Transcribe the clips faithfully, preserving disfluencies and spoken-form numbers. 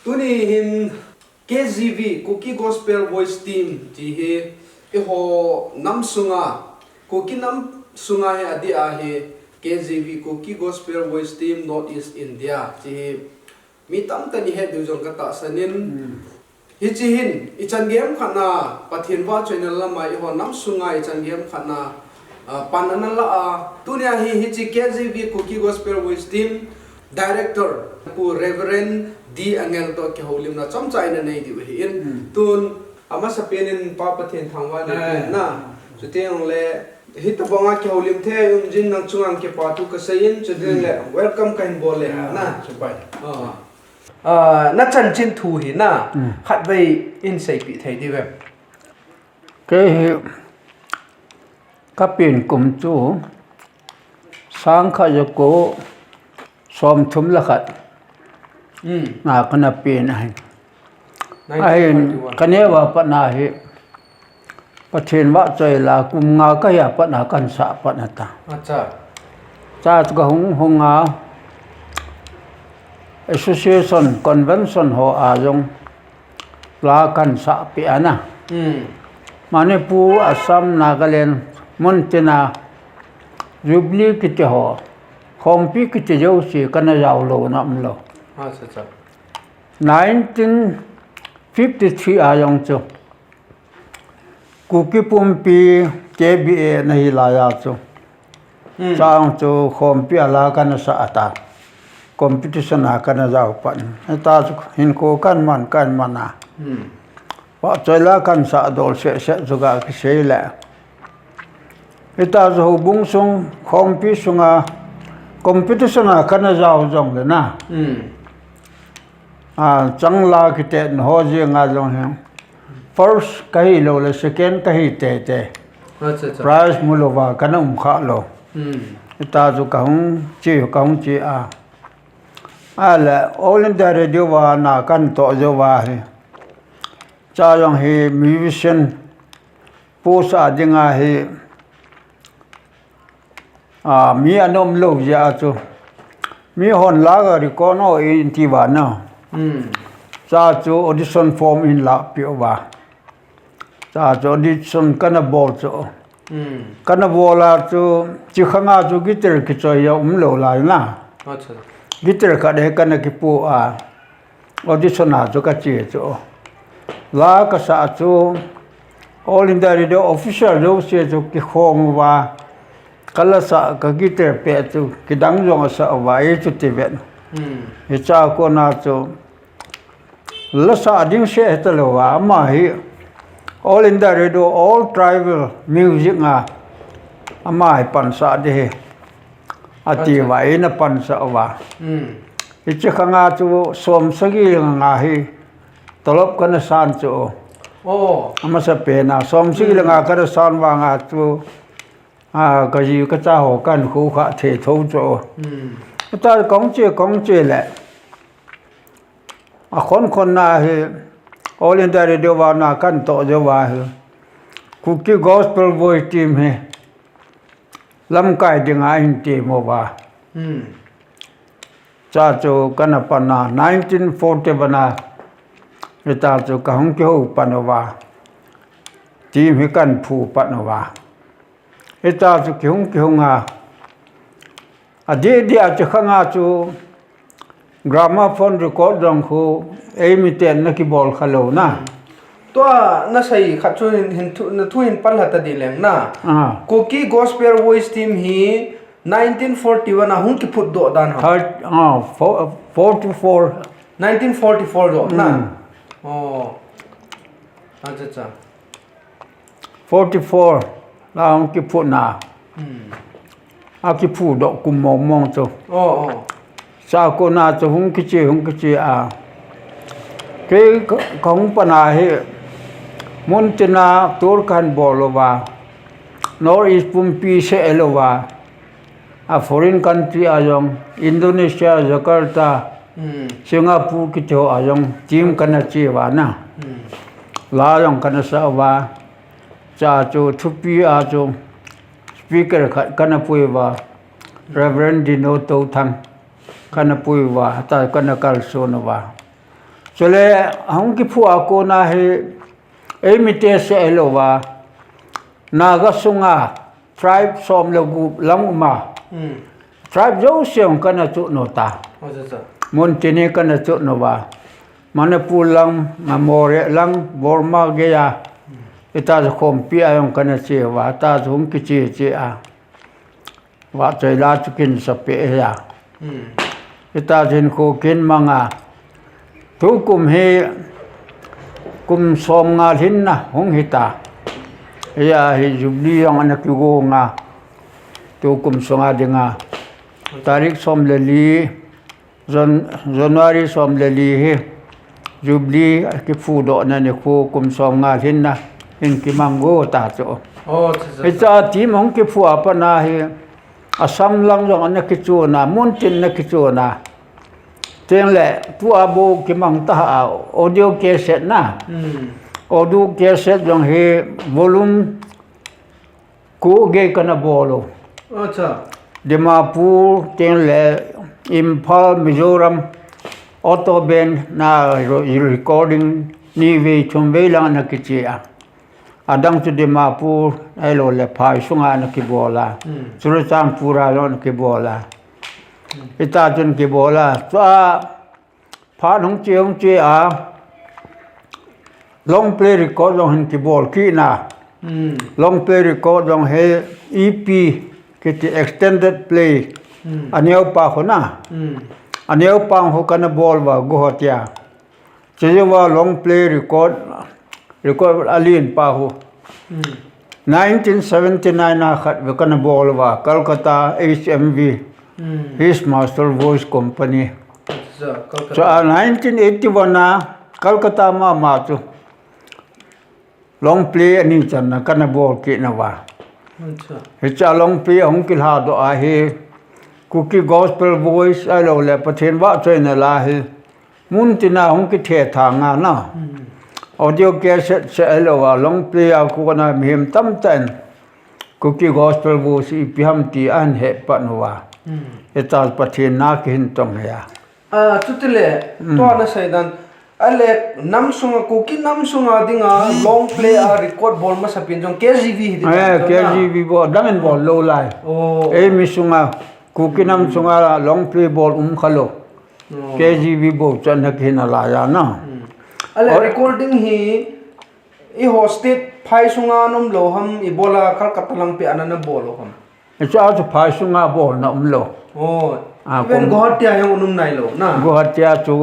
Tuni hin K G V, Kuki Gospel Voice Team ti hi, eiho nam sunga, Kuki nam sunga hi adeh a hi, K G V, Kuki Gospel Voice Team, North East India ti hi, mi tamtah in ihet diu jong katahsan in. Hmm. Hiche hin, ichan gei khat na, Pathen vahchoina lama eiho nam sunga ichan gei khat na, ah, pan ana la a, tunia hi, hiche K G V Kuki Gospel Voice Team Director, Pu Reverend D Angel toh kihoulimna chomcha ina nei diu ahin. Hmm. Tun, amasapen in Pa Pathen thangvahna, eh, na. Chuteng le, hitobanga kihoulim thei um jing nang chunga kipathu kasei in, chuteng le, hmm, welcome kahin bol le, ah, na. Chibai. Ah. Ah, na chanchin thu hi na, hmm, khatvei in seipeh thei diu vem? Kei hi kapen kum chu sang khat jako som thum le khat. Hmm. Na kana pen ahi. Ahin, nineteen forty-one. Kaneo a pat na hi Pathen vahchoi la kum nga kahi a pat na kahin sah pat na ta. Acha. Cha chu kahung hung a, association, convention ho a jong la kahin sah peh ana. Hmm. Manipur, Assam, Nagaland, mun tina, Jubilee kiti ho, Khompi kiti jouse kana jao louna umlou. Acha, acha. Nineteen fifty-three a jong chu Kuki pumpi K B A nahi laiya chu. Hmm. Chang chu Khompi a la kana sah ta. Competition a kana jao pan. Hita chu hinkho kahin man, kahin man a. Hmm. Vahchoi la kahin sah dol seh seh chu ga kisei le. Hita chu houbung sung, Khompi sunga competition a kana jao jong le na. Hmm. A, chang la kiti ho jeng a jong hi. First kahi lou le, second kahi teitei. Acha, acha. Prize mu louva kana um kha lou. Hmm. Hita chu kahung che, kahung che a. Ahile, All India Radio a na kahin toh jou va hi. Cha jong hi musician post a dinga hi, a, mi ana um lou jeh a chu. Mi hon la ga record no in ti va na. Hmm. Cha chu audition form in la peh uva. Cha chu audition kana bol chu. Hmm. Kana bol a chu, chi khanga chu guitar kichoi a um lou lai na. Acha. Guitar khat hi kana kipu a. Audition a chu kache chu. La kasah chu, All India Radio official jouse chu kikhom uva. Kala sah ka guitar peh chu, kidang jong asah uva, ei chu ti vet. Hmm. Hicha kona chu, la sah ding seh hita lou va, ama hi All India Radio, all tribal music a, ama hi pansah ding hi. Ati uva, eina pansah uva. Hmm. Hiche khanga chu som sagi le nga hi tolop kana san chu. Oh. Amasapen a, som sagi le nga kana san vanga chu, a, kaji kacha ho kahin khoukhah thei tho chu. Hmm. Ata kahung che, kahung che le. Akhon khon na hi, All India Radio a na kahin toh jou va hi. Kuki Gospel Voice Team hi. Lamkai dinga ahin tem uva. Hmm. Cha chu kana pan a, nineteen forty-one a, hita chu kahung kihou pan uva. Team hi kahin phu pan uva. Hita chu kihung kihung a. Adeh deh a chu khanga chu gramophone record jong khu eimiten na kibol kha lou na. Tua nasei khat chu hin, hin thu, na thu hin pan lha ta ding leng na. Ah. Kuki Gospel Voice Team hi nineteen forty-one a hung kiphut doh dan ham? Third, ah, four, forty-four. Nineteen forty-four doh na. Hmm. Oh. Acha, acha. Forty-four, la hung kiphut na. Hmm. Akiphu doh kum mong mong chu. Oh, oh. Cha kona chu hung kiche, hung kiche a. Kei ka, kahung pan a hi, mun tina tour kahin bol uva. North East pumpi seh lou va. A foreign country a jong, Indonesia, Jakarta, hmm, Singapore kiti ho a jong, team kana che uva na. Hmm. La jong kana sa uva. Cha chu thupi a chu speaker khat kana pui uva. Reverend Dino Touthang kana pui uva, ta kana kalson uva. Chule hung kiphu a kona hi, eimite seh hilouva, Naga sunga tribe som le gup lang uma. Hmm. Tribe jouse jong kana chuh nota. Acha, acha. Mun tin hi kana chuh nouva. Manipur lang, Moreh lang, Burma geiya. Hmm. Hita chu khompi a jong kana che uva, hita chu hung kiche che a. Vahchoi la chu kin sa peh hi a. Hmm. Hita chu hinkho kin manga. Tukum hi kum som nga lhinna hung hita. Hia hi Jubilee jong ana kigonga. Tukum sunga dinga. Tarik som le li, Jan-, January som le li hi Jubilee kiphudohna nikho kum som nga lhinna hin kimang go ta chu. Oh, acha, acha, acha. Hicha team hung kiphu a pat na hi Assam lang jong ana kichuna, mun tin ana kichuna. Tengle tua bou kimang ta a, audio cassette na. Hmm. Audio cassette jong hi volume ko gei kana bol u. Acha. Dimapur, tengle Imphal, Mizoram, auto band na ro-, recording ni vei thum vei lang ana kiche a. Adang chu Dimapur, ahilouleh phai sunga ana kibol a. Hmm. Churachandpur a jong ana kibol a. Hmm. Hita chun kibol a. Chua phat hung che hung che a, long play record jong hin kibol kit na. Hmm. Long play record jong hi E P kiti extended play. Hmm. Aneo pa khu na. Hmm. Aneo pa khu kana bol uva Guwahati a. Chujouva long play record, record alen pa khu. Hmm. Nineteen seventy-nine a khat vei kana bol uva, Calcutta H M V, Hmm. His Master Voice Company. Acha, Calcutta. Chua nineteen eighty-one a Calcutta mama chu long play ani channa kana bol kit nauva. Acha. Hicha long play ahung kilhadoh a hi Kuki Gospel Voice ahilouleh Pathen vahchoina la hi mun tina hung kithethang a na. Hmm. Audio cassette seh ahilouva, long play a kona mihem tamtah in Kuki Gospel Voice ipi ham ti ahin hehpat uva. Hmm. Hicha Pathen na kihin tong hi a. Ah, chutile, Hmm. tua nasei dan, ahile nam sunga, Kuki nam sunga dinga long play a record bol masapen jong K G V hi ti Eh, dan, K G V bol, adang in bol lou lai. Oh. Eimi sunga, Kuki nam Hmm. sunga long play bol um khalou. Oh. K G V bou chu ana kihin alai a na. Hmm. Ahile Oh. recording hi, eiho state phai sunga ana um lou ham, ibola Calcutta lang peh a ana bol u ham? Hicha chu phai sunga bolna umlou. Oh, Ah, even kum- Guwahati a jong ana um nailou, na? Guwahati a chu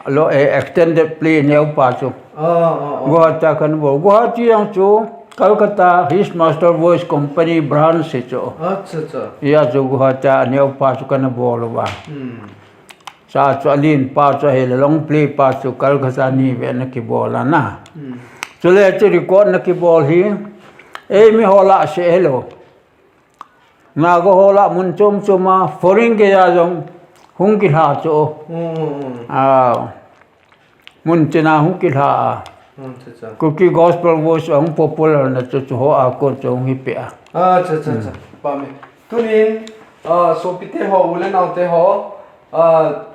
lo, eh, extended play neo pa chu. Ah, ah, ah. Guwahati a kana bol. Guwahati jong chu Calcutta His Master Voice Company branch hi chu. Acha, acha. Hia chu Guwahati a neo pa chu kana bol uva. Hmm. Cha chu alen pa chu ahile long play pa chu Calcutta ni vei ana kibol a na. Hmm. Chule chu record ana kibol hi, eimi ho lah seh hilou. Naga ho lah mun chom chom a, foreign geiya jong hung kilha chu. Hmm, hmm, hmm. Ah, mun tina hung kilha a. Hmm, acha, acha. Kuki Gospel Voice ahung popular na chu, chu ho a kon chu hung hi peh a. Ah, acha, acha, acha. Hmm. Pame. Tunin, ah, sopite ho, u le naote ho, ah,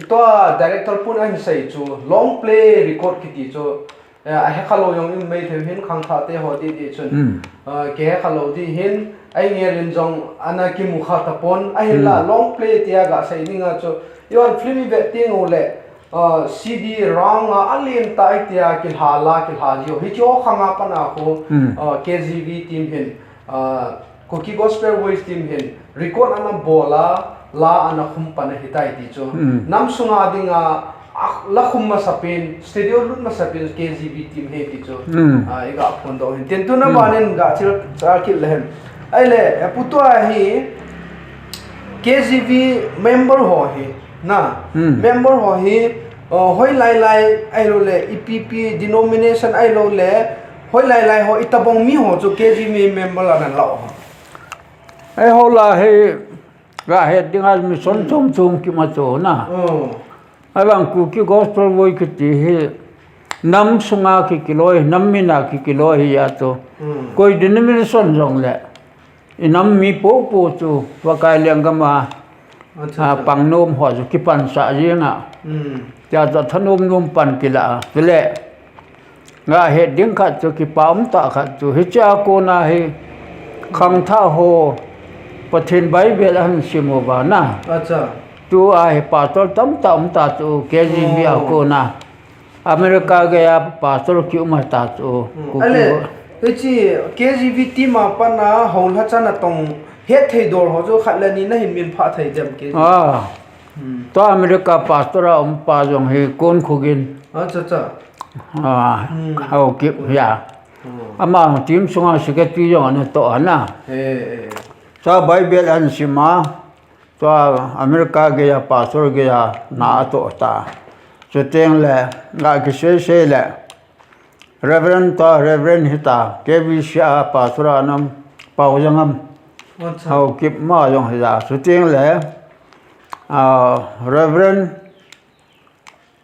Tua director pun ahin sei chu, long play record kiti chu, eh, ahe khalou jong i um mai thei hin khangthah te ho ti ti chun. Hmm. Eh, kihe khalou ti hin, eingel in jong ana kimu kha tapon, ahinla Hmm. long play tia gasei dinga chu, i on film i vet teng uleh, eh, C D rang a alen tah tia kilha la, kilha jiu. Hichu khang a pat a khu, Hmm. eh, K G V team hin, ah, Kuki Gospel Voice team hin record ana bol a, la ana khum pan ahitai ti chu. Hmm. Nam sunga dinga, ah, la khum masapen, studio lut masapen K G V team ahi ti chu. Hmm. Ah, i ga phondoh hin. Tin tuna Hmm. banin ga chil, chil kit le hen. Ahile, eh, pu tua hi K G V member ho hi, Na, Hmm. member ho hi, uh, hoilai lai, ahilouleh, ipi ipi denomination ahilouleh, hoilai lai ho, itobang mi ho chu K G V member a nalah ho. Eiho lah hi, ga het dinga mission Hmm. chom chom kimu chu na. Hmm. Ahivang Kuki Gospel Voice kiti hi, nam sunga kikiloi, nam mina kikiloi hi a chu. Hmm. Koi denomination jongleh. I nam mi popo chu, Pakai lenggam a, Acha, ah, acha. Pangnom ho chu kipansah jeng a. Hmm. Tia chu thanom nom pan kila a. Chule, nga het ding khat chu kipa um tah khat chu. Hichea kona hi khangthah ho Pathen Bible ahin sim uva na. Acha. Tua hi pastor tamtah um ta chu K G B a kona. America geiya pastor ki um ta chu. Hmm. Kuki ale, ho. Hiche K G B team a pat na hou lhacha natong het thei dol ho chu khat le ni nahin min phah thei dem K G B. Ah. Hmm. Tua America pastor a um pa jong hi Kon Khogin. Acha, acha. Ah, hmm. Haokip hia. Hmm. Ama team sunga secretary jong ana toh ana. He, he. Tua Bible ahin sim a. Tua America geiya pastor geiya na atoh ta. Chuteng le nga kisei sei le Reverend ta, Reverend hita, K B C a pastor a nam Paojang am. Acha. Haokip ma jong hita. Chuteng le, ah, Reverend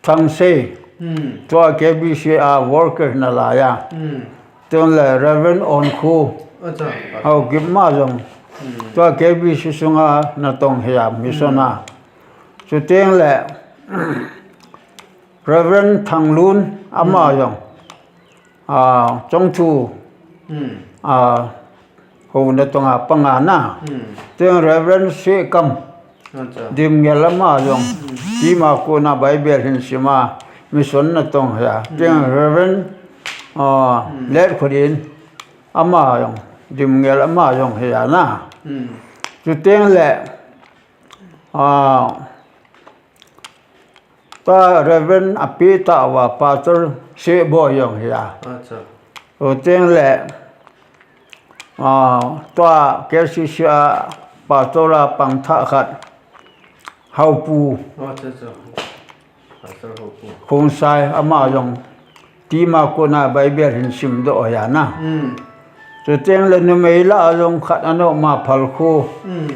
Thangsei, hmm, tua K B C a worker nalai a. Hmm. Chuteng le Reverend Onkhu. Acha. Haokip ma jong. Hmm. Tua K B C sunga natong hia mission a. Hmm. Chuteng le Reverend Thanglun ama, hmm, jong. Ah, Chongthu. Hmm. Ah, hou natonga panga na. Hmm. Chuteng Reverend Sekam. Acha. Dimngel ama jong. Hmm. Tima kona Bible hin sim a mission natong hia. Hmm. Chuteng Reverend, ah, hmm, Letkholen ama jong. Dimngel ama jong hia na. Hmm. Chuteng le, ah, ta Reverend api ta uva Pastor Sehboi jong hia. Acha. Chuteng le, ah, tua K C C a pastor a pang thah khat Haopu. Acha, acha. Pastor Haopu. Khongsai ama jong. Tima kona Bible hin simdoh hia na. Hmm. Chuteng le numei lah a jong khat ana um a Phalkhu. Hmm.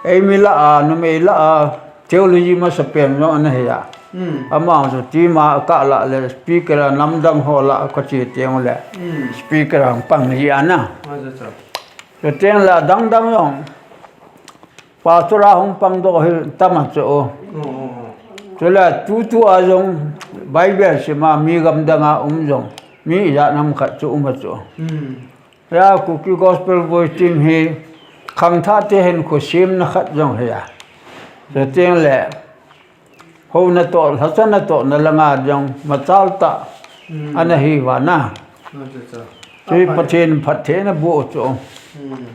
Eimi lah a, numei lah a, theology masapen jong ana hi a. Hmm. Ama chu tima kalah le speaker a namdang ho lah kache teng le. Hmm. Speaker a pang ji ana. Acha, acha. Chuteng le adang dang jong. Pastor a hung pangdoh hi tam a chu. Oh, oh, oh. Chule tutu a jong Bible sim a mi gamdang a um jong. Mi ijat ham khat chu um a chu. Hmm. Hia Kuki Gospel Voice Team hi khangthah te hinkho semna khat jong hi a. Chuteng le Hou natoh, lhacha natoh na langa jong machal tah, hmm, ana hi uva na. Acha, acha. Chu hi Pathen phattheina boh chu. Hmm.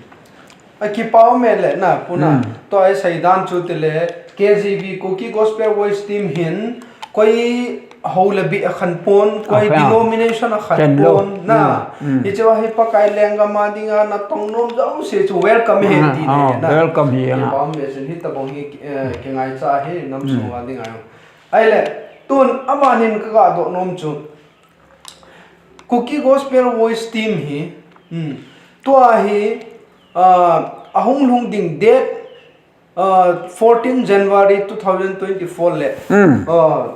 Akipa um e le na, Pu na. Hmm. Tua hi seidan chu tile, K G V, Kuki Gospel Voice Team hin, koi hou le bih akhen pon, koi denomination akhen pon, na. Hmm. Hmm. Hiche a hi Pakai lenggam a dinga natong nom jouse chu welcome ahi ti na. Welcome ahi. Akipa um e chun hitabang hi, eh, kingaicha ahi, nam sung a dinga. Ahile, tun aman hin kaga doh nom chu, Kuki Gospel Voice Team hi, hmm, tua hi, ah, ahung lhung ding date, ah, fourteen January two thousand twenty-four le, hmm, ah,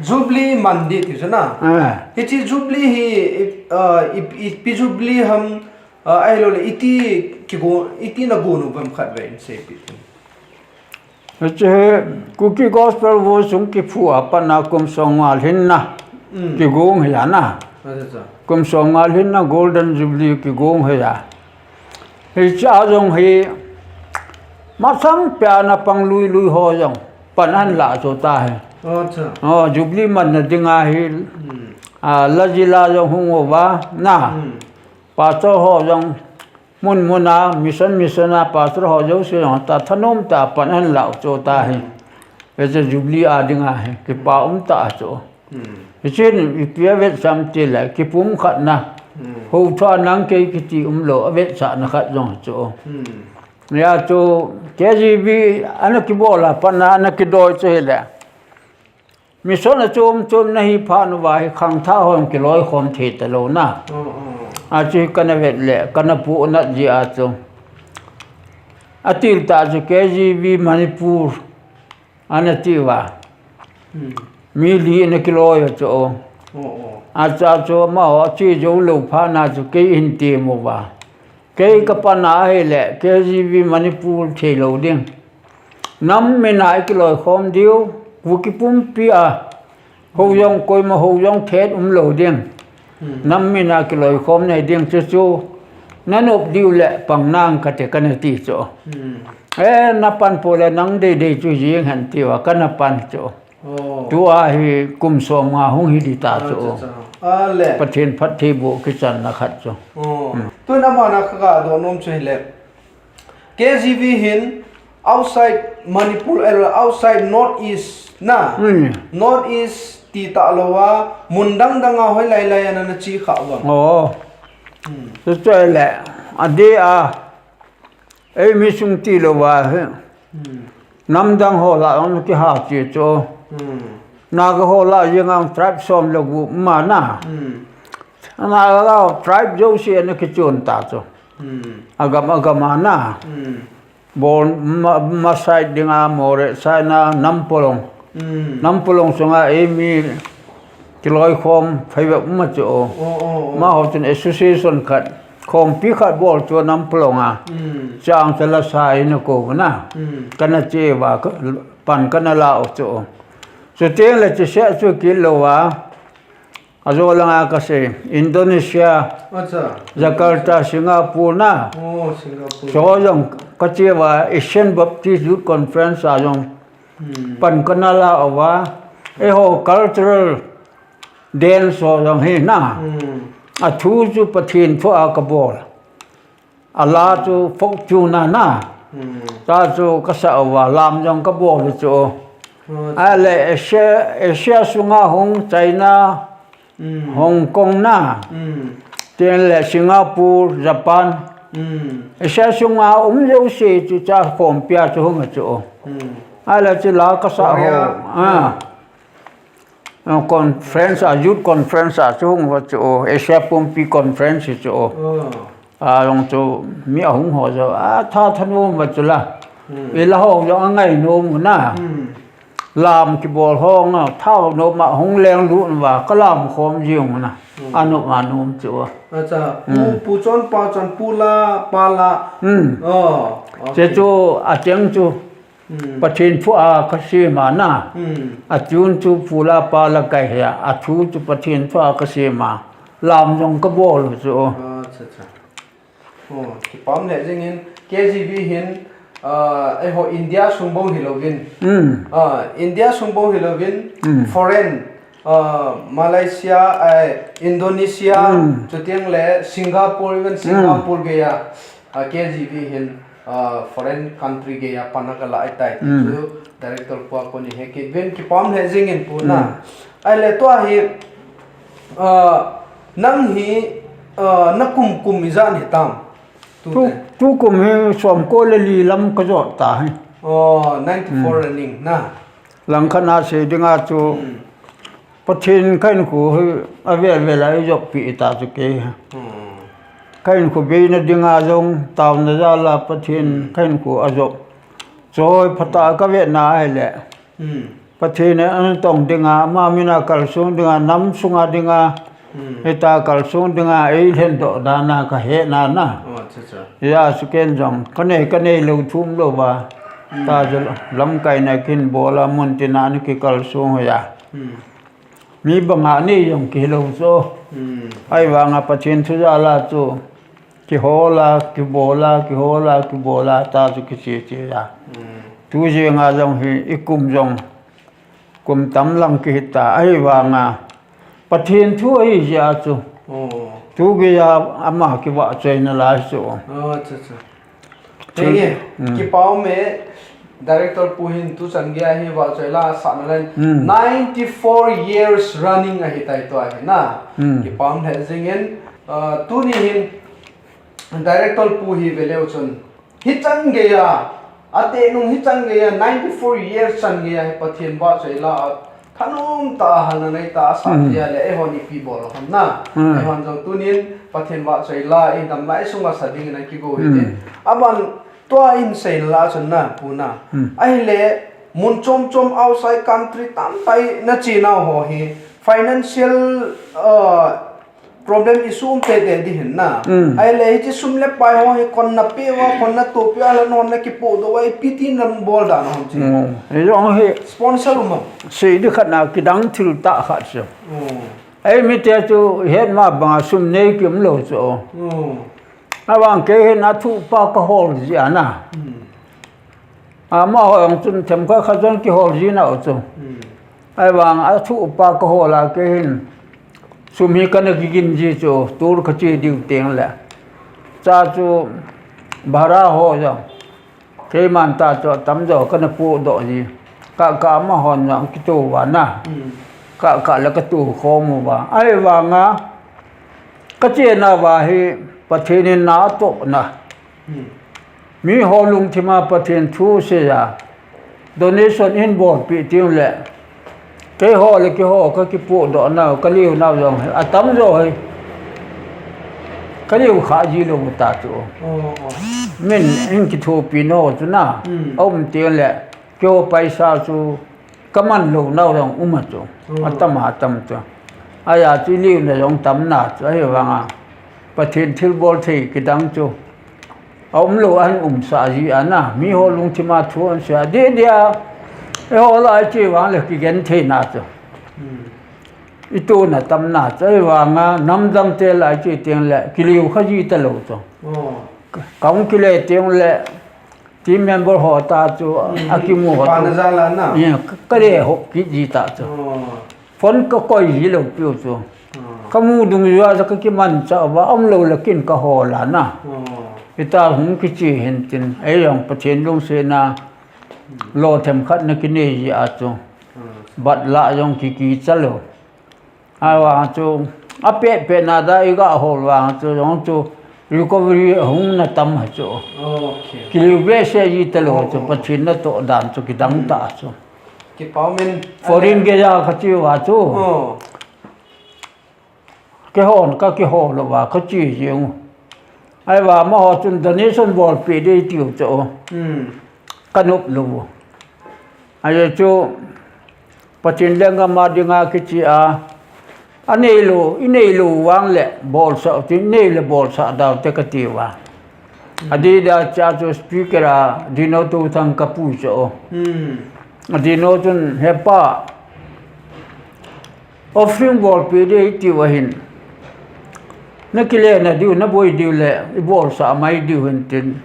Jubilee Monday ti chu na. Ah. Hiche Jubilee hi, ah, i, ipi Jubilee ham, ah, ahilou le, iti kigo, iti nagon u ham khatvei in seipi. Hiche hi Kuki Gospel Voice hung kiphu a pat na kum som nga lhinna, mm, kigong hi a na. Acha, acha. Kum som nga lhinna Golden Jubilee kigong hi a. Hiche a jong hi masang pia na pang lui lui ho jong pan ahin lah chu ta hi. Acha. Oh, Jubilee man na ding ahi. Mm. A, la jila jong hung uva na. Mm. Pastor ho jong mun mun a, mission mission a, pastor ho jouse jong ta thanom tah a pan ahin lah u chu ta hi. Hmm. Hiche Jubilee a ding ahi, kipa um tah a chu. Hmm. Hichun ipi avetsah em tile, kipumkhatna. Hmm. Hou thua nang kei kiti umlou, avetsahna khat jong chu. Hmm. Hia chu K G V ana kibol a pat na ana kidoi chu hile. Mission a chom chom na hi phat uva hi khangthah hon kiloi khom thei talou na. Mm, mm. A chu kana vet le, kana puhnat jeh a chu. Atil tah chu K G V Manipur ana ti uva. Mm. Mi li ana kiloi a chu. Mm, mm. A chu, a chu amaho chu jou lou phat na chu kei hin ti mo uva. Kei ka pan a hile, K G V Manipur thei lou ding. Nam mina i kiloikhom diu, Kuki pumpi a, ho jong koima ho jong thet umlou ding. Hmm. Nam mina kiloikhom nei ding chu chu, nanop diu le pang nang kate kana ti chu. Hmm. Eh, napan pole nang deidei chu jing hen tiu a, kana pan chu. Oh. Tua hi kum som nga hung hi ding ta chu. Acha, acha. Ale. Pathen phattheiboh kichanna khat chu. Oh. Hmm. Tun amana kaga donom chu hile. K G V hin outside Manipur, eh, outside North East na. Hmm. North East ti talou a, mun dang dang a hoilai lai a nana che kha uvem? Oh. Hmm. Chu chu le. Adeh a. Eimi sung tilou a hi. Hmm. Nam dang ho lah a hung kiha che chu. Hmm. Naga ho lah jeng a tribe som le gup ma na. Hmm. Naga lah tribe jouse ana kichon ta chu. Hmm. Agam agam a na. Hmm. Bol ma, ma side dinga Moreh side na Nampolong. Hmm. Nampolong sunga eimi kiloikhom phei bep um a chu. Oh, oh, oh. Amaho chun association khat, khompi khat bol chu Nampolong a. Hmm. Chang chala sa ina kou na. Hmm. Kana che uva, ka, pan kana la u chu. Chuteng le che se chu kit lou a. Ajo langa kasei, Indonesia, acha. Jakarta, Singapore na. Oh, Singapore. Chu jong kache uva Asian Baptist Youth Conference a jong Hmm. Pan kana la uva, eiho cultural dance ho jong hi na. Hmm. Athu chu Pathen thu a kabol. Ala chu folk tune a na. Hmm. Tua chu kasa uva, lam jong kabol chu. Oh, ale Asia, Asia sunga hung China, Hmm. Hong Kong na. Hmm. Tin le Singapore, Japan. Hmm. Asia sunga um jouse chu cha khompi a chu hung a chu. Hmm. Ale chu la kasa ho. Korea. Ah. Ah, conference a, youth conference a chu hung uva chu. Asia pumpi conference chu. Oh. A, jong chu mi ahung ho jong, a, tha thanom uva chu la. Hmm. Ila ho jong angai nom u na. Hmm. Lam kibol ho nga, thanom a hung lenglut uva, kalam khom jing u na. Hmm. Anom anom chu. Acha, pu, hmm. Pu chon pa chon pu la, pa la. Hmm. Oh, okay. Che chu, acheng chu. Hmm. Pathen thu a kasem a na. Hmm. Atune chu pu la pa la kahi a, athu chu Pathen thu a kasem a. Lam jong kabol chu. Acha, acha. Oh, kipah lheh jengin, K G V hin, ah, eiho India sung bou hilouvin. Hmm. Ah, India sung bou hilouvin, hmm. Foreign, ah, Malaysia, eh, Indonesia, hmm. Chuteng le Singapore, even hmm. Singapore geiya, ah, K G V hin, ah, foreign country geiya pan aga la ahitai. Hmm. Chu director pu a koni he kit uvin kipah lheh jengin pu na. Hmm. Ahile tua hi, ah, nang hi, ah, na kum kum ijat hitam? Tu, tu kum hi som ko le li lam kajot ta hi. Oh, ninety-four hmm. Running na. Langkhat a sei dinga chu hmm. Pathen kahinkho hi avel vel a ijoppi ta chu kei. Hmm. Kahinkho beina dinga jong taona jal a Pathen hmm. Kahinkho ajop. Choi phatah a kavetna ahile. Hmm. Pathen in anatong dinga, ama mina kalsong dinga, nam sunga dinga, hmm. Hita kalsong dinga, eilhendoh dan a kahetna na. Oh, acha, acha. Hijeh chun ken jong, kanei, kanei lou thum lou va. Hmm. Tachu lamkaina kahin bol a, mun tina ana kikalsong hoiya. Hmm. Mi banga nei jong kihilou chu. Hmm. Ahivanga Pathen thu jal a chu. Kihol a, kibol a, kihol a, kibol a, tachu kiche che a. Hmm. Tu jeng a jong hi, ikum jong. Kum tam lang kihita, ahivanga. Pathen thu ahi jeh a chu. Oh. Tu geiya ama kivahchoina lai chu. Oh, acha, acha. Thil, henge, hmm. Kipah ume, director pu hin tuchan geiya hi vahchoi la asahna lai. Hmm. Ninety-four years running ahitai tua hi na. Hmm. Kipah lheh jengin, ah, tuni hin, director pu hi veleu chun. Hichan geiya, ateh nung hichan geiya, ninety-four years chan geiya hi Pathen vahchoi la a, thanom tah a halna nei tah a asah hmm. Tia le, eihon ipi bol ham na. Hmm. Eihon jong tunin, Pathen vahchoi la, idam lai sunga sa dingin akigo hi hmm. Tin. Aban tua in seina la chun na, pu na. Hmm. Ahile, mun chom chom outside country tamtah a nache nau ho hi, financial, uh, Problem issue um tete di hin na. Mm. Ahile hiche sum le pai ho hi koin na pe uva, koin na tohpi uva, ahile nangho na kipodoh uva, ipi ti nabol dan ham hiche. Mm. Hijong hi sponsor um am? Sei di khat na kidang thil tah khat chu. Mm. Eimite chu het ma banga sum nei kium lou chu. Mm. Ahivang kei hin athuh pa kahol ji ana. Mm. Amaho jong chun themkhat khat jong kihol ji nau chu. Hmm. Ahivang athuh pa kahol a kei hin sum hi kana kigin ji chu, tour kache diu teng le. Cha chu bhara ho jong. Keiman ta chu atamjo kana podoh ji. Kah kah amahon jong kitoh uva na. Hmm. Kah kah le katoh khom uva. Ahivanga kachena uva hi Pathen in na atohna. Hmm. Miho lungthima Pathen thu seiya, donation in bolpeh teng le, keiho le keiho kakipodoh nau, kaliu nau jong hi, atamjo hi, kaliu kha ji lou ta chu. Oh, oh. Min in kithopi nau chu na, hmm, aum teng le, keiho paisa chu, kaman lou nau jong um a chu. Hmm. Atam a tam chu. Ahia chu iliuna jong tam na chu. Ahivanga Pathen thilbol thei kidang chu. Aum lou ahin umsah ji ana. Miho lungthima thu ahin sei a. Dih dia. Eiho lai chu vang le kigen thei na chu. Hmm. Itona tam na chu. Ahivanga namdang te lai chu teng le. Kiliu kha ji talou chu. Oh. Kaung kile teng le. Team member ho ta chu, hmm, akimu ho kipana chu. Jal a na. Yeah, ka, kale ho kit ji ta chu. Oh. Phone kakoi ji lou piu chu. Oh. Kamu dungjui a kakimanchah uva, aum lou le kin kahol a na. Oh. Hita hung kiche hin tin, eijong Pathen lungsetna, hmm, lo themkhat na kinei ji a chu. Hmm. Bat la jong kikicha lou. Ahivang chu, apeh peh na da iga hol vang chu, jong chu recovery ahung na tam a chu. Okay. Kiliu behseh ji talou chu, oh, oh, Pathen natoh dan chu kidang ta chu. Kipa umin. Foreign gei a kache uva chu. Oh. Keihon kakihol uva kache jing u. Ahivang amaho chun donation bolpeh ding tiu chu. Hmm. Kanop lou. Ajeh chu Pathen lenggam a dinga kiche a, anei lou, inei lou vang le bolsah u tin, nei le bolsah dau te kati uva. Adih dia cha chu speaker a Dino Touthang kapu chu. Hmm. Adino chun, "He pa, offering bolpeh ding iti uva hin. Na kile na diu, na boi diu le, ibolsah mai diu hin tin."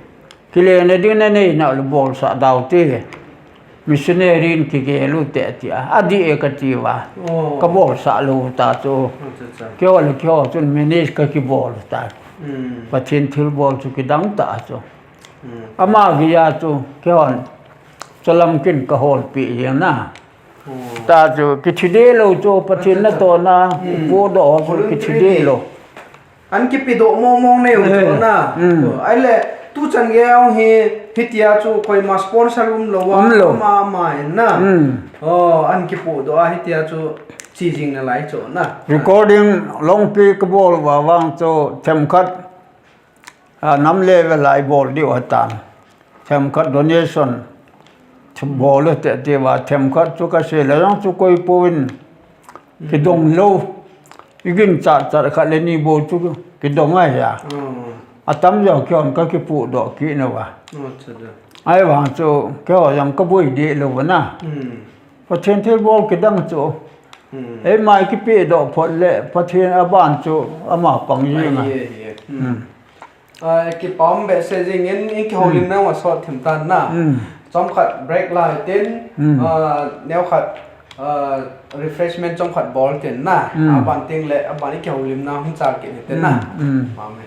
Kile na ding na nei nau le bolsah dau te. Missionary in kigel u te ati a. Adih e kati uva. Oh. Kabolsah lou ta chu. Acha, acha. Keiho le keiho chun manage kakibol ta. Hmm. Pathen thilbol chu kidang ta chu. Hmm. Ama gei a chu keihon. Chulam kin kaholpeh jeng na. Oh. Ta chu kithi deh lou chu Pathen natohna. Hmm. Podoh ho chu kithi deh lou. An kipedoh mong mong nei u chu na. Hmm. Ahile, tuchan gei a hi, hitia chu koima sponsor um lou a, um lou. Ama, ama in na. Hmm. Oh, an kipodoh a hitia chu che jing nalai chu na. Recording lungpi kabol uva vang chu themkhat, a, nam level a ibol diu ahitan. Themkhat donation. Thembol u te, te uva, themkhat chu kasei le jong chu koi poi in. Hmm. Kidong lou. Igin chat chat khat le ni bou chu kidong ahi a. Hmm. Atamjo keihon kakipodoh kit nauva. Acha da. Ahivang chu keiho jong kaboi deh lou uva na. Hmm. Pathen thilbol kidang chu. Hmm. Eima ikipedoh phot le Pathen aban chu ama pang jeng a. Ahi, ahi. Hmm. Hmm. Ah, kipa um behseh jing in, in kihoulimna, hmm, masot thim tan na. Hmm. Chomkhat break la hitin, hmm, ah, neokhat, ah, refreshment chomkhat bol tin na. Hmm. Aban teng le, aban i kihoulimna hung chal kit hitin na. Hmm. Hmm. Amen.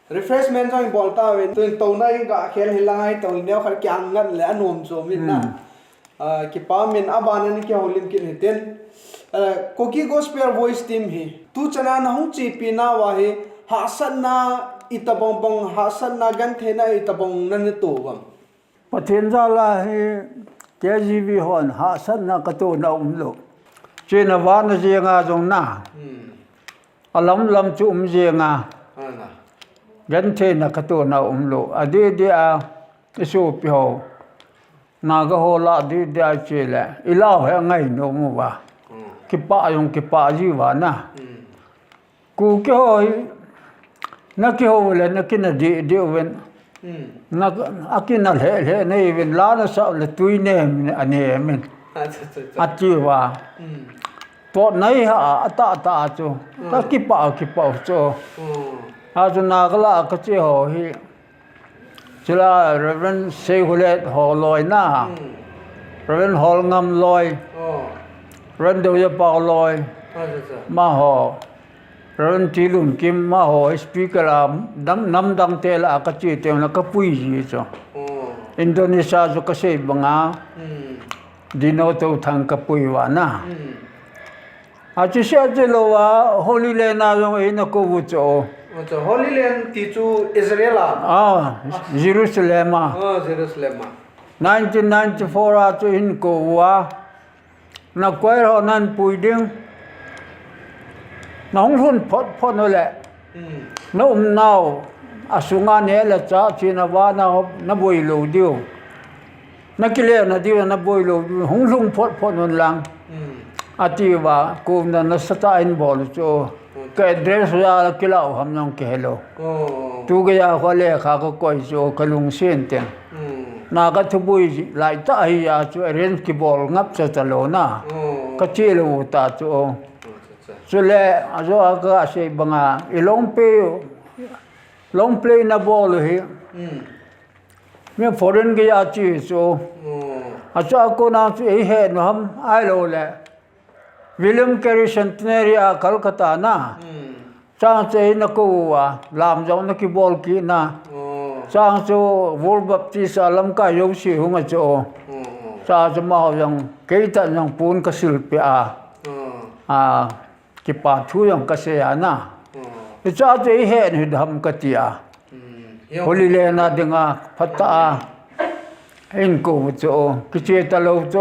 Refreshment jong bol tauvin, tun touna in ga khel hi lang ai, to neokhat kiang ngan le anom chom in na. Hmm. Ah, kipa min a ban a ni kihoulim kit hitin. Ah, Kuki Gospel Voice Team hi tu chana na hung chepi nauva hi hahsatna itobang bang, hahsatna gentheina itobang na na to uvam? Pathen jal a hi K G V hon hahsatna ka tona umlou. Chena vana jenga jong na. Hmm. Alam lam chu um jenga. Ana. Gentheina ka tona umlou. Adeh deh a, isopi ho. Naga ho lah deh deh a chele. Ilou he ngai nom uva. Hmm. Kipah jong kipah ji uva na. Hmm. Kuki ho hi, na kihou le, na kina deh deh uvin. Hmm. Na, akina lheh lheh na uvin, la na sah le tui nem, a nem in. Acha, acha, acha. Ati uva. Hmm. Totna hi ha, atah tah chu. Hmm. Ka kipah, kipah chu. Hmm. Achu Naga lah ka che ho hi. Chule Reverend Seihulet ho loi na. Hmm. Reverend Holngam loi. Oh. Reverend Doyapao loi. Acha, acha. Amaho. Reverend Tilunkim amaho speaker a nam, namdang te lah a ka che teng le ka pui ji chu. Oh. Indonesia chu ka sei banga. Hmm. Dino Touthang ka pui uva na. Hmm. Achu sia chu lou a, Holy Land a jong eina kou u chu. Acha, Holy Land ti chu Israel a? Ah, Jerusalem a. Ah, Jerusalem a. Nineteen ninety-four a chu hin kou uva. Na choir ho nan pui ding. Na hung lhun phot phot u le. Hmm. Na umnau. Asunga neh le chah chena vana hop na boi lou diu. Na kile na diu na boi lou diu. Hung lhung phot phot un lang. Hmm. Ati uva, kouna nasatah in bol u chu. Hmm. Ka address jal a kilah u ham jong kihe lou. Oh. Tu geiya kho lekha ka koi chu ka lungset teng. Hmm. Naga thuboi laitah hia chu arrange kibol ngap cha talou na. Hmm. Ka che lou u ta chu. Hmm, acha, acha. Chule, ajo a ka sei banga, i long play, long play na bol u hi. Hmm. Mi foreign geiya che chu. Hmm. Achu a kona chu eihet u ham ahilou le. William Carey Centenary a Calcutta na. Hmm. Chang chu eina kou uva, lam jong na kibol kit na. Oh. Chang chu World Baptist a lamkai jouse hung a chu. Hmm, hmm. Chang chu amaho jong, kei tah jong pon ka silpeh a. Hmm. A, kipa thu jong ka sei a na. Hmm. Hiche chu eihet u hi ham ka ti a. Hmm. Holy Land a dinga phatah a. Hin kou u chu, kiche talou chu.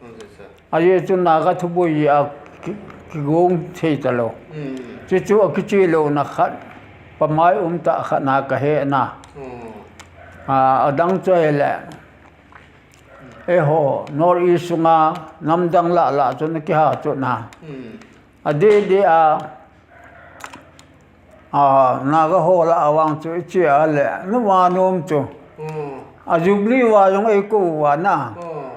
Hmm, acha, acha. Ajeh chu Naga thuboi a ki, kigong thei talou. Hmm. Chuchu akiche louna khat, pamai um tah khat na ka hena. Hmm. A, adang chu ahile. Eiho, North East sunga, namdang lah lah chu na kiha chu na. Hmm. Adeh deh a, a, Naga ho lah a vang chu iche a le, na va nom chu. Hmm. A Jubilee uva jong eikou uva na. Hmm.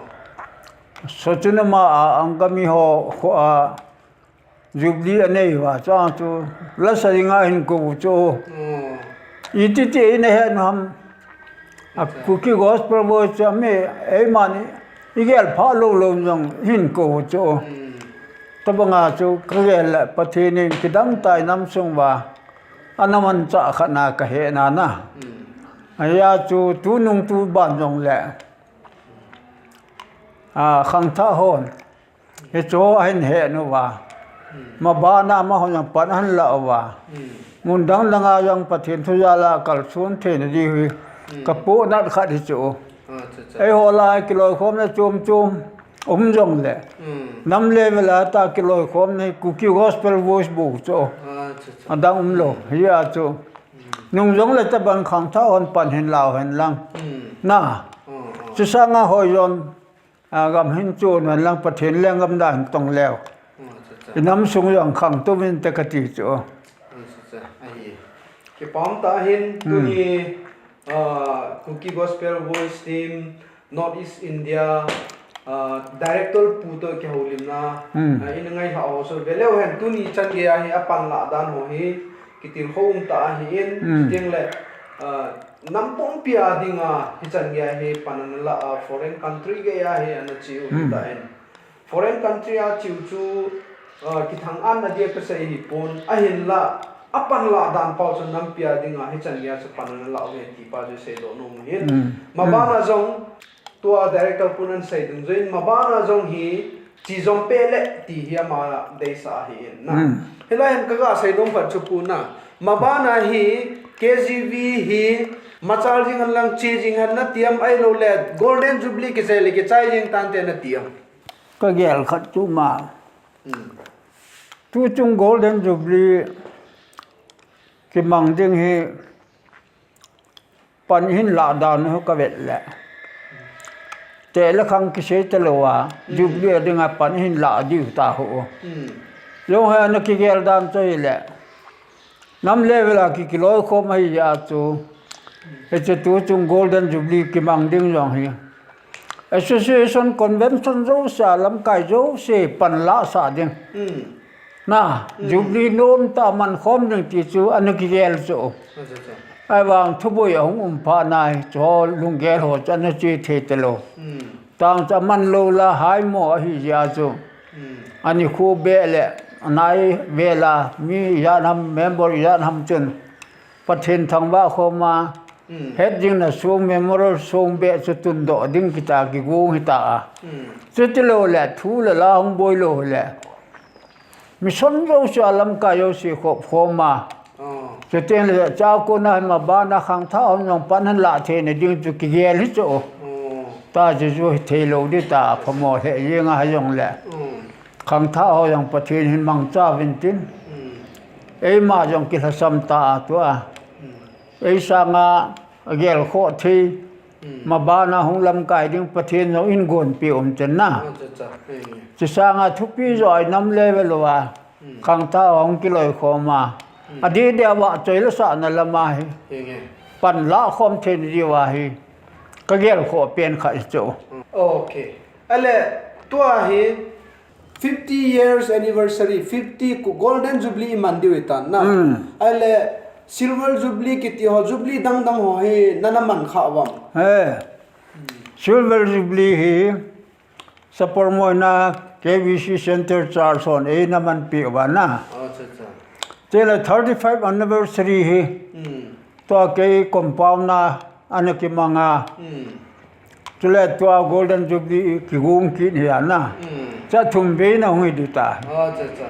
Sochinama a Angami ho kho a Jubilee anei uva, chang chu lasa dinga hin kou u chu. Hmm. Iti ti eina het u ham. A Kuki Gospel Voice chu ami, eimani, igel phah lou lou jong hin kou u chu. Hmm. Tobanga chu kagel le Pathen in kidang tah in nam sung uva ana manchah khat na ka hena na. Hmm. Ahia chu tunung tuban jong le. A, khangthah hon. Hichu ahin het uva. Hmm. Mabana amahon jong pan ahin la uva. Hmm. Mun dang dang a jong Pathen thu jal a kalson theina diu hi. Hmm. Ka pohnat khat hi chu. Acha, acha. Eiho lah a kiloikhomna chom chom um jong le. Hmm. Nam level a tah kiloikhomna hi Kuki Gospel Voice bou chu. Acha, acha. Adang umlou. Hmm. Hia chu. Hmm. Nung jong le tobang khangthah hon pan hin lau hen lang. Hmm. Na. Oh, oh. Chusanga hoi jong A, gam hin chun ven lang Pathen lenggam dan tong leu. Hmm, acha, acha. I nam sung jong khangtou vin te kati chu. Hmm, acha, acha. Ahi. Kipa um tah in, hmm, tuni, ah, Kuki Gospel Voice Team, North East India, ah, Director pu toh kihoulimna, hmm, ah, ina ngailhah ho chu veleu hen tuni chan geiya hi apan lah dan ho hi, kitilkhou um tah ahin, hmm, chuteng le, ah, nam pumpi a dinga hichan geiya hi pan ana lah a, foreign country geiya hi ana che u, hmm, tah in. Foreign country a che u chu, ah, kithang-atna dia kasei hipon, ahinla, apan lah dan pau chu nampi a dinga hichan geiya chu pan ana lah u ahi ti pa chu seidoh nom u ahin. Hmm. Maban a, hmm, jong, Tua director pun ahin sei dungjuiyin, mabana jong hi chi jom peh le ti hi ama deisah ahi in na. Hmm. Hilai hin kaga sei nom khat chu pu na. Mabana hi K G V hi machal jing hen lang chi jing hen nati am, ahilouleh Golden Jubilee kisei le kichai jing tante nati am? Kagel khat chu ma. Hmm. Tuchung Golden Jubilee kimang ding hi pan hin lah dan u kavet le. Teh le khang kisei talou a, hmm, Jubilee dinga pan hin lah diu ta ho. Hmm. Jong hi ana kigel dan chu hile. Nam level a ki kiloikhom ahi jeh a chu. Hiche tuchung Golden Jubilee kimang ding jong hi. Association convention jouse a lamkai jouse pan lah sah ding. Hmm. Na, hmm, Jubilee nom tah a man khom ding ti chu ana kigel chu. Acha, acha. Ahivang thuboi ahung um phat nai, chu lunggel ho chu ana che thei talou. Hmm. Tang chu aman lou la hai mo ahi jeh a chu. Hmm. Anikho beh le, anai vel a, mi ijat ham, member ijat ham chun. Pathen thangvah khom a, hmm, het ding na song memorial song beh chu tundoh ding kiti a kigong hita a. Hmm. Chuti lou le, thu le la hung boi lou le. Mission jouse a lamkai jouse khop khom a. Oh. Chuteng le, chua kona hi mabana khangthah hon jong pan hin lah theina ding chu kigel hi chu. Oh. Ta chu chu hi thei lou di ta, phamo he jeng a jong le. Hmm. Khangthah ho jong Pathen hin mangcha uvin tin. Hmm. Eima jong kilhasam ta a tua. Hmm. Ei sanga agel khoh thei. Hmm. Mabana hung lamkai ding Pathen jong in gonpeh um chen na. Ah, cha, cha. Hmm. Chu sanga thupi jo ai nam level uva. Hmm. Khangthah hung kiloikhom a. Hmm. Adeh deh a vahchoi le sahna lam a hi. Hmm. Pan lah khom thei diu ahi. Kagel khoh pen khat chu. Hmm. Okay. Ahile, tua hi fifty years anniversary, fifty ku-, Golden Jubilee iman diu ahitan na. Hmm. Ahile, Silver Jubilee kiti ho, Jubilee dang dang ho hi nana man kha uvam? He. Silver Jubilee hi Sapormeina K B C Center Church hon eina manpeh uva na. Acha, acha. Chule thirty-five anniversary hi. Hmm. Tua kei compound a ana kimang a. Hmm. Chule tua Golden Jubilee kigong kit hi a na. Hmm. Cha thum vei na hung hi di ta. Ah, cha, cha.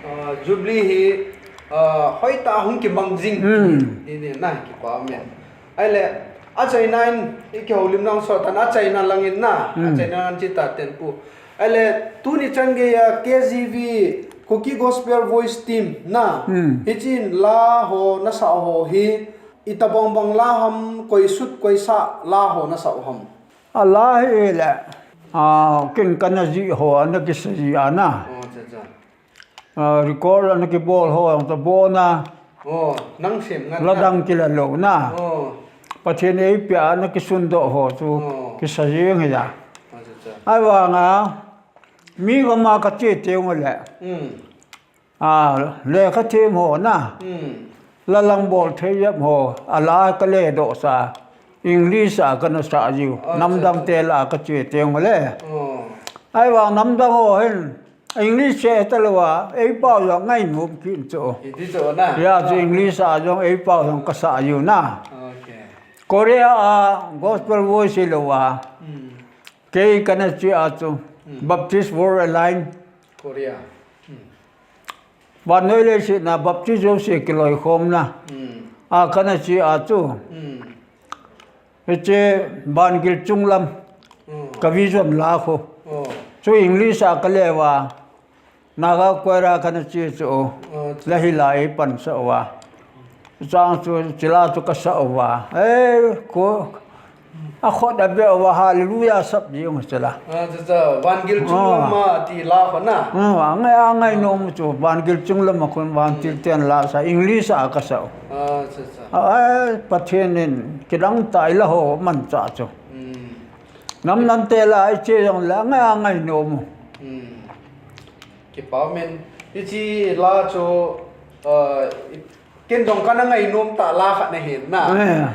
Ah, Jubilee hi, ah, hoitah a hung kimang jing. Hmm. Ni, ni na kipa ume. Ahile, achaina in, i kihoulim nang so tan, achaina lang in na. Hmm. Achaina lang chi ta ten pu. Ahile, tuni chan gei a K G V, Kuki Gospel Voice Team na. Hmm. Hiche in la ho nasa ho hi, itobang bang la ham, koi sut koi sah la ho nasa u ham? A la hi le, a, ken kana jih ho, ana kisa ji a na. Oh, cha, cha. A, record ana kibol ho, ang ta bon a. Oh, nang sem ngan na. La dang kila lou na. Oh. Pathen eipeh a ana kisundoh ho chu, oh, kisa jeng hi a. Oh, cha, cha. Ahivang a, mi gam a kache teng u le. Hmm. A, lekha them ho na. Hmm. La lang bol thei jep ho, a la kale doh sa. English a kana sah jiu. Oh, namdang, cha, cha, te la kache teng u le. Oh. Ahivang namdang ho hin, English che talou a, eipao jong ngainom kit chu. Iti chu na. Ya chu English a jong eipao jong kasah jiu na. Okay. Korea a Gospel Voice lou a. Hmm. Kei kana che a chu. Hmm. Baptist World Alliance. Korea. Hmm. Vannoi leiset a Baptist jouse kiloikhomna. Hmm. A kana che a chu. Hmm. Hiche vangil chunglam. Hmm. Ka vision la khu. Oh. Chu English a kale uva. Naga choir a kana che chu. Oh, chu. La hi la eipansah uva. Chang chu, chila chu kasah uva. Eh, ko, akhut abeh uva, hallelujah sap ding chila. Ah, cha, cha, vangil chunglam a ti la khu na. Ah, angai, angainom chu, vangil chunglam a khun vantil ten la sa, English a kasah u. Ah, cha, cha. Ah, eh, Pathen in, kidang tah a la ho manchah chu. Hmm. Nam nam te la, i che jong la, angai, angainom u. Hmm. Kipa umin, hiche la chu, uh, ken jong kana ngainom tah la khat nahin na. Eh.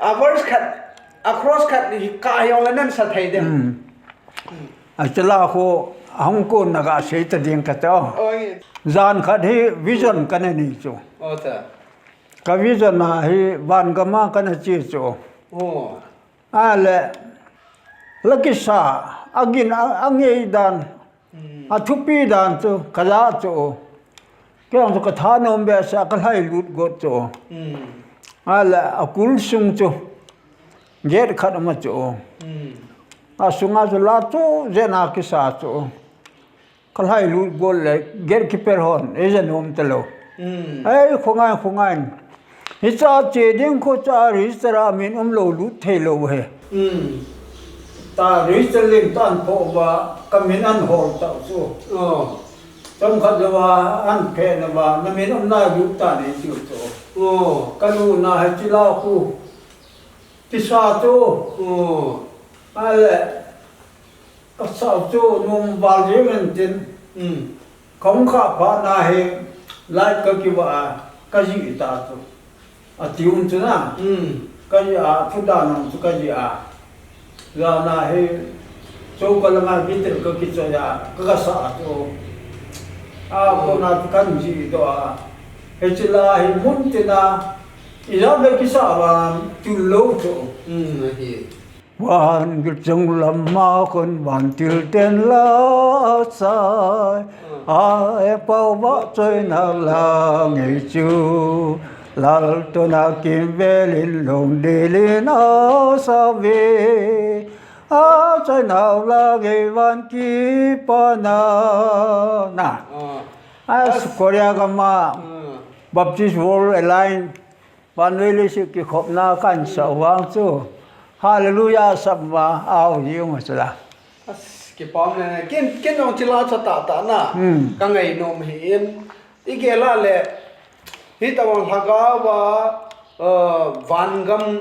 A verse khat, a chorus khat hi ka hi ong le nan sa thei dem. Hmm. Hmm. Ache la khu, ahung kon na ga sei ta ding kate o. Oi. Jan khat hi vision kana nei chu. Oh, cha. Ka vision a hi van gam a kana che chu. Oh. Ahile, La kisa, agin, a, angei dan, athupi dan chu, kaja chu. Kei jong chu kathanom behseh a, kalhailut got chu. Ahile, akul sung chu, gate khat ama chu. Asunga chu la chu, jena kisa chu. Kalhailut got le, gatekeeper hon, eija nom talou. Ei, khongai, khongai. Hicha che ding kho cha register a min umlou lut theilou he. Ta register lim tan pho uva, kamin ahol tau chu. Chomkhat jouva, ahin phet nauva, namin umna lut tan ahi tiu chu. Kalutna hiche la khu. Kisa chu. Ahile, kasao chu nom val jeng in tin. Kahung khah phat na hi light kakivah a, kajih ta chu. Ati um chu na. Kajih a, thu dan jong chu kajih a. Jana hi, chouka langa guitar kakichoi a, kakasah chu. Akona chu kahin jih doh a. Hiche la hi mun tina, ijat le kisah vang, tun lou chu. Vangam chung lama khun vantil ten la sai. Ai pao vahchoina la ngei chu. Laltouna kimvelin lungdilin asave. Achoinau la ngei van kipana. Na. A, Korea gama. Baptist World Alliance. Vannoi leiset kikhopna kahin sah vang chu. Hallelujah sah ma, au jing u chu la. As, kipah e, ken, ken jong chila cha tahtah na. Kangainom ahin. Igel a le, hitabang lhagao a, uh, vangam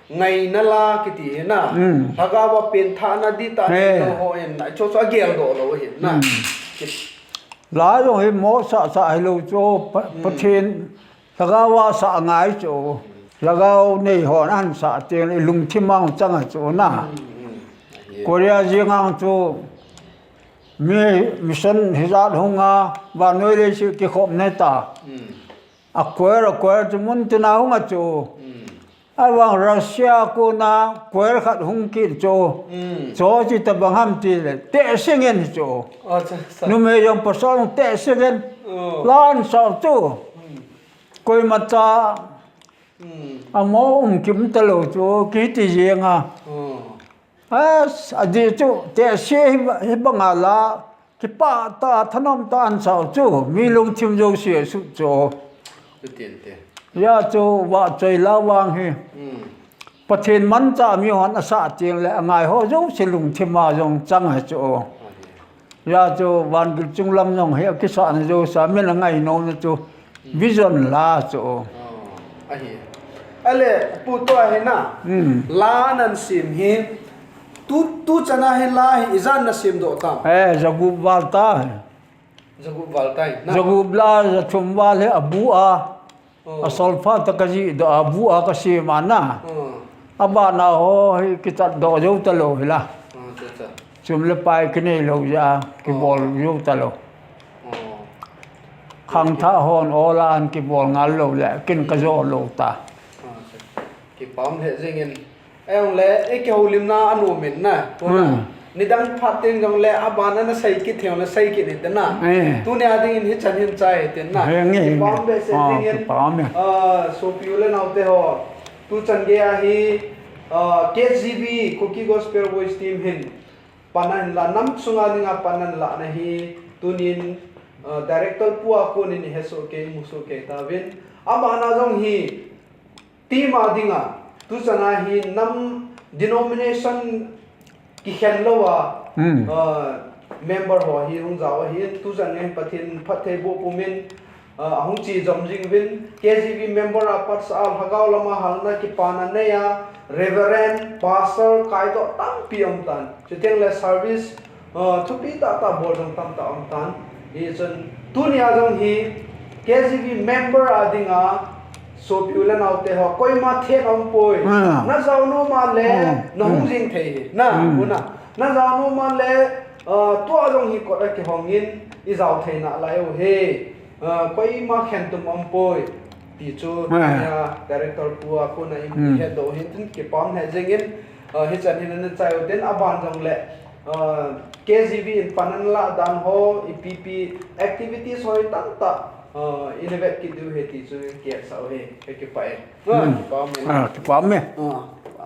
ngaina la kiti hi na. Lhagao a penthahna dihtah neilou hon, acho cho ageldoh lou ahin na. Ki- La jong hi mo sah sah hilou chu, Pa-, Pathen Lhagao a sah angai chu, lhagao nei hon ahin sah teng le lungthim a hung chang a chu na. Korea jeng a chu mi mission hijat hung a, vannoi leiset kikhop neta. A choir, a choir chu mun tina hung a chu. Ahivang Russia kona choir khat hung kit chu. Chu chu tabang ham ti le, tehse ngen chu. Numei jong pasal jong tehse ngen. La ahin sah chu. Koima cha, amo um kim talou chu, kiti jeng a. As, adih chu, tehse hi, hibang a la, kipah tah a, thanom tah a ahin sah chu, mi lungthim jouse asut chu. Hijeh chun, vahchoi la vang hi. Pathen manchah mi hon asah teng le, angai ho jouse lungthim a jong chang ahi chu. Hijeh chun vangam chung lam jong hi akisahna jouse a min angainom na chu vision la chu. Ahi. Ahile, Pu, tua hi na, la nahin sem hi, tu, tu chan a hi la hi ijat nasem doh tam? Eh, jagup val ta. Jagup val tai na? Jagup la, jathum val hi abu a. A solfa tah kajih doh a, bu a kasem a na. Abana ho hi kichat doh jou talou hi la. Sum le pai kinei lou jeh a, kibol jou talou. Khangthah hon ol a ahin kibol ngal lou le, ken kajo lou ta. Kipah e jeng in. Ahijongle, ikihoulimna anom in na, tuna. Nidang phat teng jongle, abana nasei kit thei jongle, sei kit in te na. Tunia dingin hichan hin chai te na. Kipah behseh jeng in, sopi u le naote ho. Tuchan gei a hi, K G V, Kuki Gospel Voice Team hin. Panna hin la, nam sunga dinga panna hin la na hi, tunin, Director pu a konin ihesoh kei, imusoh kei tauvin. Abana jong hi, team a dinga, tuchan a hi nam denomination kikhen lou a, member ho hi hung jao ahin, tuchan a Pathen phattheiboh pumin, ahung che jom jing uvin, K G V member a patsa a lhagao lama halna kipana nei a, Reverend, Pastor, kaidoh tampi um tan. Chuteng le service, thupi tahtah bol jong tamtah um tan. Hichun, tunia jong hi, K G V member a dinga, sopi u le naote ho, koima thet aumpoi. Najao nom a le, nahung jing thei hi. Na, na, najao nom a le, tua jong hi kot a kihongin, ijao thei nalai u hi. Koima khentum aumpoi. Ti chu, Director pu a kona ihetdoh hin tin kipah e jeng in. Uh, hichan hin ana chai u tin aban jong le uh, K G V in pan ana lah dan ho ipi pi activities ho tamtah uh, innovate kit diu he ti chu kiat sa u he he kipa e. Ah, kipa me. Ah, kipa me. Ah, kipa.